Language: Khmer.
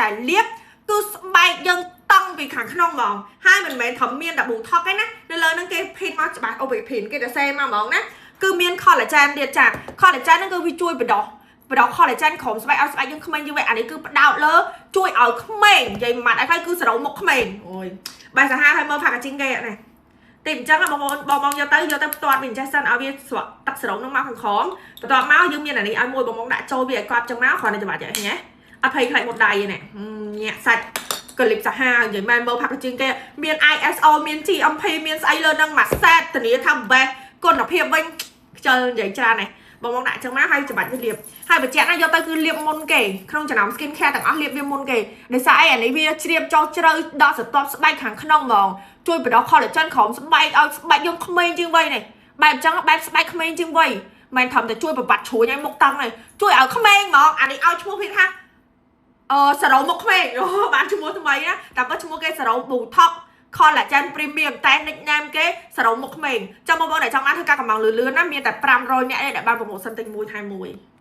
តែលាបគឺស្បែកយើងតង់ពីខាងក្នុងហ្មងហើយមិនមែនថាមានតែ Botox ទេណានៅលើហ្នឹងគេភីនមកច្បាស់អូភីនគេទៅសេមកហ្មងណាគឺមាន collagen ទៀតចា collagen ហ្នឹងគឺវាជួយបដោះបដោះ collagen ក្រុមស្បែកឲ្យស្បែកយើងក្មេងជាងវ័យអានេះគឺផ្ដោតលើជួយឲ្យក្មេងនិយាយម៉ាត់ឲ្យគឺសរោមុខក្មេងអូយបែរសាហាវឲ្យមើល packaging គេណាទីអញ្ចឹងបងប្អូនបងបងយកទៅយកទៅផ្ទាត់វាអញ្ចេះសិនឲ្យវាស្រក់ទឹកសរោនឹងមកខាងក្រោមបន្ទាប់មកយើងមានអានេះឲ្យមួយបងបងដាក់ចូលវាឲ្យកប់ចឹងមកគ្រាន់តែច្បាស់ចេះញ៉េអត់ភ័យខ្លាចមុតដៃទេនេះញាក់សាច់កលិបសាហាវនិយាយមែនមើល packaging គេមាន ISO មាន GMP មានស្អីលើនឹងមួយសេតធានាថា best គុណភាពវិញខ្ជិលនិយាយច្រើននេះបងបងដាក់ចឹងមកហើយច្បាច់វាលាបហើយបញ្ជាក់ណាយកទៅគឺលាបមុនគេក្នុងចំណោម skin care ទាំងអស់លាបវាមុនគេដោយសារអីអានេះវាជ្រាបចូលជ្រៅដល់ស្រទាប់ស្បែកខាងក្នុងហ្មងជួយបដោះ collagen ក្រោមស្បែកឲ្យស្បែកយើងក្មេងជាងវ័យនេះបែបចឹងបែបស្បែកក្មេងជាងវ័យមិនត្រឹមតែជួយប្របាត់ជ្រួញឲ្យមុខតង់ទេជួយឲ្យក្មេងហ្មងអានេះឲ្យឈ្មោះវាថាអឺសរោមុខក្មេងអូបានឈ្មោះថ្មីណាតែក៏ឈ្មោះគេសរោ Botox collagen premium តែ nickname គេសរោមុខក្មេងចាំបងប្អូនដែលចង់បានធ្វើការកំងលឿនៗណាមានតែ500នាក់ទេដែលបាន promotion ទិញមួយថែមមួយ។